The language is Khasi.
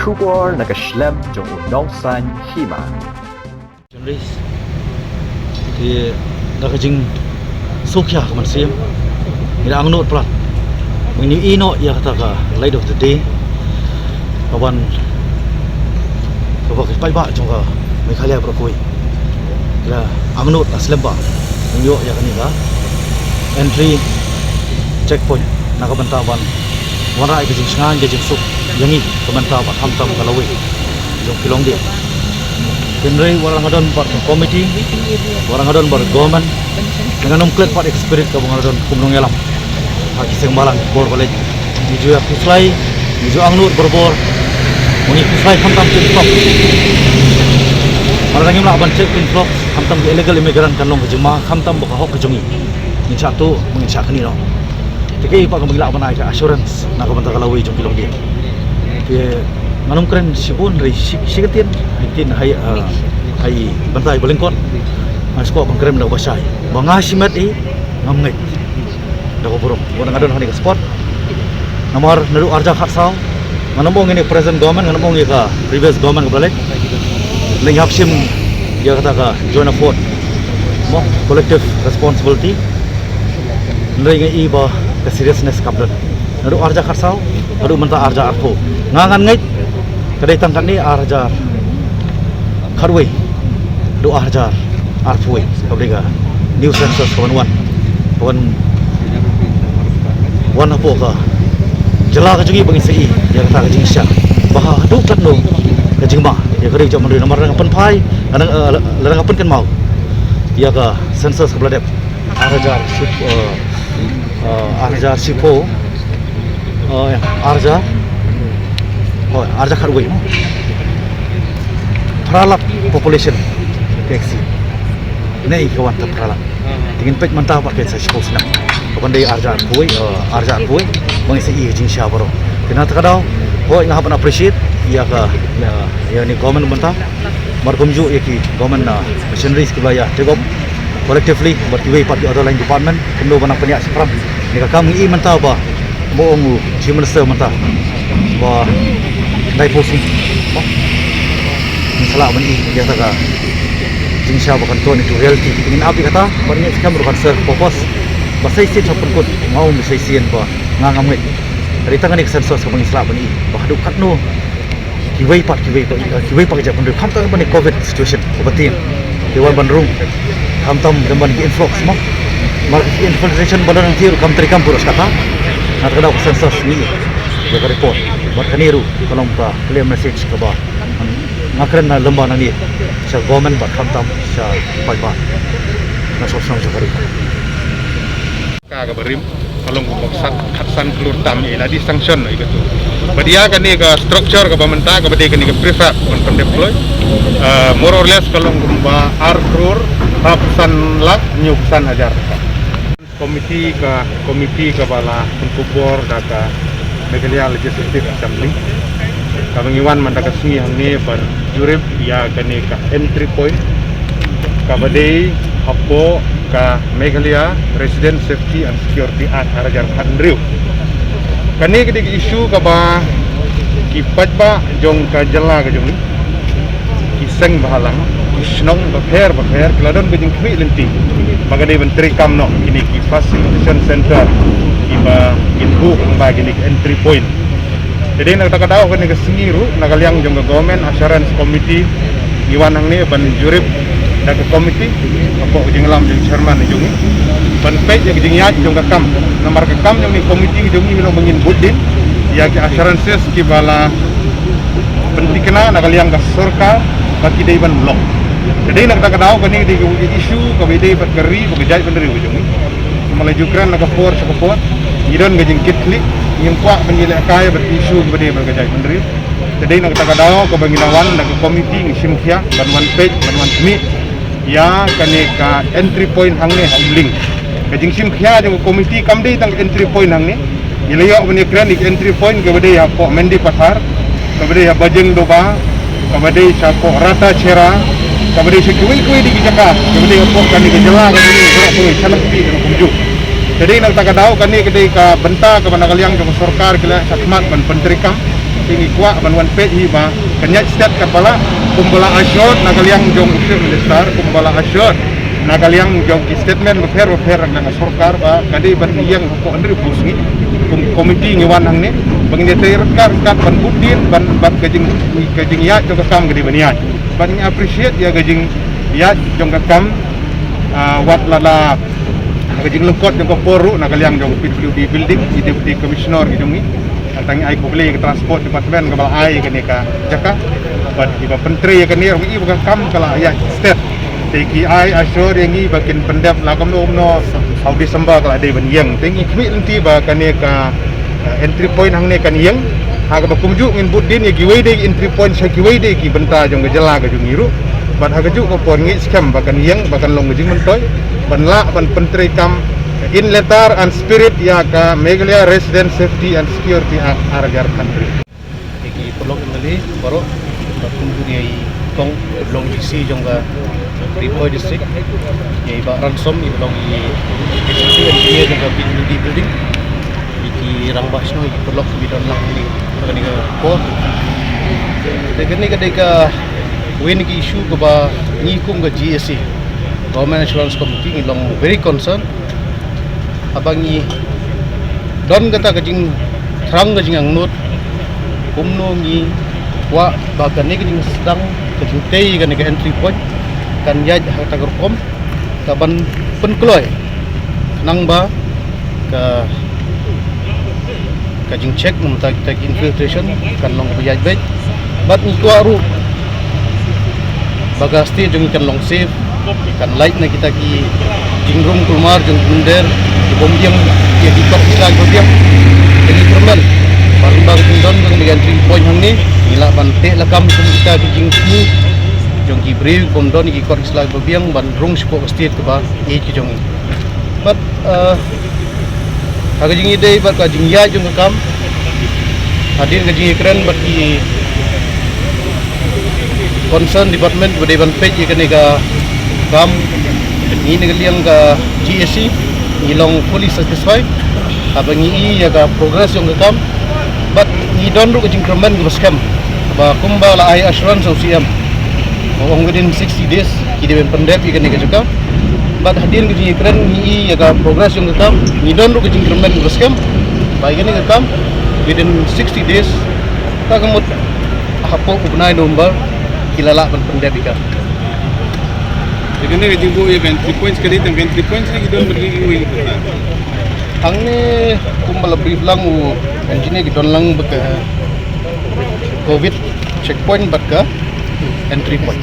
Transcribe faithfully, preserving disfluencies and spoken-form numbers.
Khubor na ka shlem jong u nongsan hima. Te da ka jingsngewkhia ka mynsiem ngi la angnud palat ba ngin ïohi noh ïa kata ka light of the day, ka wan kaba ki paidbah jong ka Meghalaya baroh kawei ki la angnud la slem bha ban ïoh ïa kane ka entry checkpoint na ka bynta ban wanrah ïa ka jingshngaiñ ka jingsuk ïa ngi ka bynta ba khamtam ka lawei jong ki longdien. Hynrei wat la nga don bad ka committee, wat la nga don bad ka government, ngan ym klet pat ïa ka spirit kaba nga la don kum nongïalam ha ki seng balang bor ba leit. Ngi ju ïa khuslai, ngi ju angnud barabor ba ngi khuslai khamtam pynpop. Wat la ngim lah ban check pynpop, khamtam ka illegal immigrant kan long ka jingma, khamtam ba ka hok ka jong ngi ngin shah tuh, ngin shah knieh noh. Te kaei pat kaba ngi lah ban ai ka assurance na ka bynta ka lawei jong ki longdien. Te ngan ym kren shibun, hynrei shi, shi kyntien, kyntien ha i, ah, ha i bynta iba lyngkot. Nga sngewkwah ban kren da kaba shai ba nga shimet i ngam ngeit da ka burom ba nga don ha kane ka spot. Namar naduh ar hajar khatsaw, ngan ym ong ïa kane ka present government, ngan ym ong ïa ka previous government kaba la leit, ngi hap shim ïa kata ka joint effort, mo, collective responsibility. Hynrei nga i ba ka seriousness kam don. Naduh ar hajar khatsaw haduh mynta ar hajar arphew, nga ngan ngeit ka dei tang katne, ar hajar khatwei haduh ar hajar arphew wei, kaba dei ka new census ka ban wan, ka ban wan hapoh ka jylla ka jong ngi, ba ngin sa i ïa kata ka jingshisha ba haduh katno ka jingma ïa ka ri ka jaitbynriew. Namar lada nga pynphai, lada, eh, lada nga pynkynmaw ïa ka census kaba la dep ar hajar ship, eh, eh, ar hajar shiphew, eh, ar hajar, oh, ar hajar khatwei, mo. Phra lak population ka exceed. Ngi ka wan tang phra lak. Te ngin peit mynta pat ka sa shiphew snem, ka ban dei ar hajar arphew wei, eh, ar hajar arphew wei, ba ngin sa i ka jingshisha baroh. Te na kata ka daw, hooid, nga hap ban appreciate ïa ka, ïa, ïa kane ka government mynta. Mar kumjuh ïa ki government, ah, missionaries kiba ïa take up collectively bad kiwei pat ki other line department, kumno ba nang pynïaid shaphrang ïa ka kam. Ngi i mynta ba, ba ong u Chief Minister mynta ba khyndai phew sngi, ba ngin sa lah ban i ïa kata ka jingshisha ba kan turn into reality. Ngin ap ïa kata bad ngin skhem ruh kan serve purpose. Ba sa shisien sha pynkut, nga ong sa shisien ba nga ngam ngeit. Ka dei tang kane ka census kaba ngin sa lah ban i ba haduh katno kiwei pat, kiwei pat, kiwei pat ki jaitbynriew, khamtam ban ïa covid situation kaba tieng, ki wan ban rung, khamtam ban ïa ki influx, mo. Mar ki infiltration ba la nang tieng ruh kam treikam pura sha kata. Na kata ka daw ka census ngi ïa ka report bad kane ruh ka long ka clear message kaba nga kren na lem bad nangne sha government bad khamtam sha paidbah na sawdong sawdong ka ri. Ka kaba rim ka long kumba khatsan, khatsan klur tam ïa la dei sanction ïa katu. Bad ïa kane ka structure kaba mynta kaba dei kane ka prefab ban pyndep kloi, ah, more or less ka long kumba ar klur arphew san lak hynñiew phew san hajar. Committee, ka committee kaba la pynkupbor da ka Meghalaya Legislative Assembly, kaba ngi wan mynta ka sngi hangne ban jurip ïa kane ka entry point kaba dei hapoh ka Meghalaya Resident Safety and Security Act ar hajar khathynriew. Kane ka dei ka issue kaba ki paidbah jong ka jylla ka jong ngi, ki seng bhalang, ki shnong bapher bapher ki la don ka jingkhmih lynti ba ka dei ban treikam noh kine ki facilitation center kiba kin buh ba kine ki entry point. Te dei na kata ka daw kane ka sngi ruh na ka liang jong ka Government Assurance Committee ngi wan hangne ban jurip da ka committee hapoh ka jingïalam jong chairman jong ngi ban peit ïa ka jingïaid jong ka kam. Namar ka kam jong kane ka committee jong ngi hi long ba ngin bud dien ïa ki assurances kiba la pynthikna na ka liang ka sorkar ba ki dei ban long. Te dei na kata ka daw kane ka dei ka issue kaba dei bad ka ri bad ka jaitbynriew ka jong ngi. Kumba la ju kren na ka por sha ka por, ngi don ka jingkitkhlieh, ngim kwah ban ïalehkai bad issue kaba dei bad ka jaitbynriew. Te dei na kata ka daw kaba ngi la wan na ka committee ngi shim khia ban wan peit ban wan khmih ïa kane ka entry point hangne ha Umling. Ka jingshim khia jong ka committee kam dei tang ka entry point hangne. Ngi la ïoh ban ïakren ïa ka entry point kaba dei hapoh Mendipathar, kaba dei ha Bajengdoba, kaba dei shapoh Ratacherra, kaba dei sha kiwei kiwei de ki jaka kaba dei hapoh kane ka jylla kaba dei hapoh kane ka jylla kaba dei kumjuh. Te dei na kata ka daw kane ka dei ka bynta kaba na ka liang jong ka sorkar ki la shah khmat ban pyntreikam. Te ngi kwah ban wan peit hi ba kan ïaid stet katba lah, kumba la assured na ka liang jong u Chief Minister, kumba la assured na ka liang jong ki statement bapher bapher na ka sorkar ba ka dei ban ïeng hapoh hynriew phew sngi. Kum committee ngi wan hangne ba ngin ïatrei ryngkat ryngkat ban bud dien ban, ban ka jing, ka jingïaid jong ka kam ka dei ban ïaid. Ban ngi appreciate ïa ka jingïaid jong ka kam, ah, wat la la ka jinglyngkot jong ka por ruh na ka liang jong P W D building, i Deputy Commissioner ki jong ngi. Tang ngi ai khublei ka Transport Department kaba la ai kane ka jaka bad kiba pyntrei ïa kane, ruh ngi i ba ka kam ka la ïaid stet. Te ki ai assure ïa ngi ba kin pyndep la kumno kumno ha u December ka la dei ban ïeng. Te ngi khmih lynti ba kane ka, eh, entry point hangne kan ïeng. Ha kaba kumjuh ngin bud dien ïa kiwei de ki entry point sha kiwei de ki bynta jong ka jylla ka jong ngi ruh. Bad ha kajuh ka por ngi skhem ba kan ïeng, ba kan long ka jingmyntoi ban lah ban pyntrei kam in letter and spirit ïa ka Meghalaya Resident Safety and Security Act ar hajar khathynriew. Ïa ki paralok M L A baroh, bad kumjuh ïa i Kong, i ba long D C jong ka Ri Bhoi District, ïa i Bah Ransom, i ba long i Executive Engineer jong ka P W D Building, ïa ki rangbah shnong, ïa ki paralok kiba don lang hangne ha kane ka por. Te kane ka dei kawei na ki issue kaba ngi kum ka G A C, Government Assurance Committee, ngi long very concerned. Haba ngi don kata ka jingthrang ka jingangnud, kumno ngi kwah ba kane ka jingsdang, ka jingtei kane ka entry point kan ïaid ha kata ka rukom, ka ban pynkloi, khnang ba ka, ka jingcheck namar kita ki infiltration kan long ba ïaid beit. Bad ngi kwah ruh ba ka state jong ngi kan long safe, kan lait na kita ki jingrung kulmar jong ki mynder, ki bym biang, ïa ki kot ki sla ki bym biang. Te ngi kyrmen ba lyngba ka jingdon jong ka entry point hangne, ngi lah ban teh lakam kum kita ki jingthmu jong ki briew ki bym don ïa ki kot ki sla ki bym biang ban rung shapoh ka state kaba ïeit ka jong ngi. Bad, eh, ha ka jingïadei bad ka jingïaid jong ka kam, hadien ka jingïakren bad ki concern department ba dei ban peit ïa kane ka kam, ngi na ka liang ka G A C ngi long fully satisfied haba ngi i ïa ka progress jong ka kam. Bad ngi don ruh ka jingkyrmen kaba skhem ba kumba la ai assurance u C M, ba ong within sixty days ki dei ban pyndep ïa kane ka jaka. Bad hadien ka jingïakren ngi i ïa ka progress jong ka kam, ngi don ruh ka jingkyrmen kaba skhem ba ïa kane ka kam within sixty days, ta ka mut hapoh u bnai November ki la lah ban pyndep ïa ka. Ïa kane ka jingbuh ïa ka entry points, ka dei tang ka entry points ne ki don bad kiwei? Hangne kumba la brief lang u engineer, ki don lang bad ka covid checkpoint bad ka entry point.